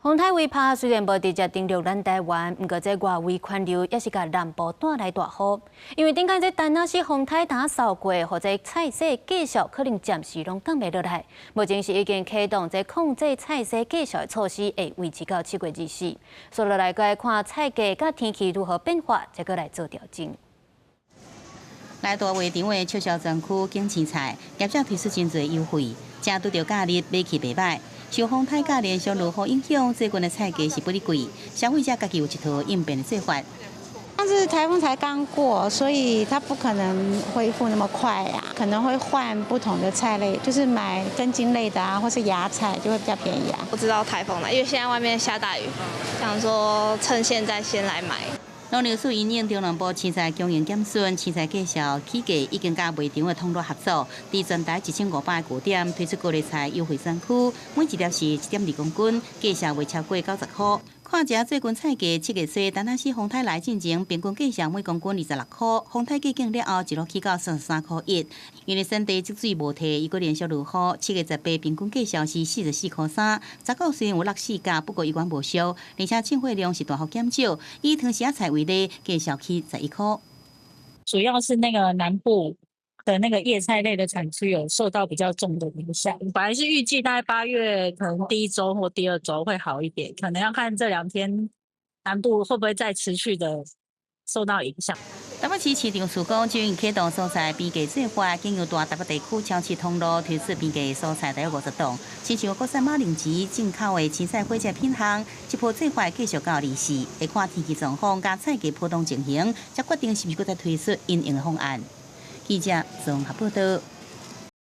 風颱威帕雖然無直接登陸咱台灣，毋過這外圍環流也是共南部帶來大雨。因為頂擺這田納西風颱剛掃過，予這菜市價數可能暫時攏降袂落來。目前是已經啟動這控制菜市價數的措施，會維持到7月24。所以來看菜價佮天氣如何變化，才閣來做調整。來大賣場的促銷專區揀青菜，業者推出真濟優惠，正拄著假日買去袂䆀。受風颱佮連續落雨影響，最近的菜價是不離貴，消費者家己有一套應變的做法。上次颱風才剛過，所以它不可能恢復那麼快呀，可能會換不同的菜類，就是買根莖類的啊，或是芽菜就會比較便宜啊。不知道颱風來，因為現在外面下大雨，想說趁現在先來買。農糧署因應中南部青菜供應減損，青菜價數起價已經佮賣場的通路合作，佇全台1500個據點推出高麗菜優惠專區，每一粒是1.2公斤，價數袂超過90箍。看一下最近菜價，7月初田納西風颱來進前，平均價數每公斤26箍，風颱過境了後，一路起到33箍1。因為產地積水無退，伊閣連續落雨，7月18平均價數是44箍3。19雖然有落四角，不過依然無俗，而且進貨量是大幅減少。以湯匙仔菜為例，價數起11箍。主要是那個南部的那個葉菜類的產區有受到比較重的影響。本來是預計大概8月可能第一週或第二週會好一點，可能要看這兩天南部會不會再持續的受到影響。台北市市場處講，已經啟動蔬菜平價做法，經由大台北地區超市通路推出平價蔬菜，大約50檔。親像國產馬鈴薯進口的青菜火車品項，這波做法繼續到24，會看天氣狀況佮菜價波動情形，才決定是毋是閣再推出因應方案。記者綜合報道。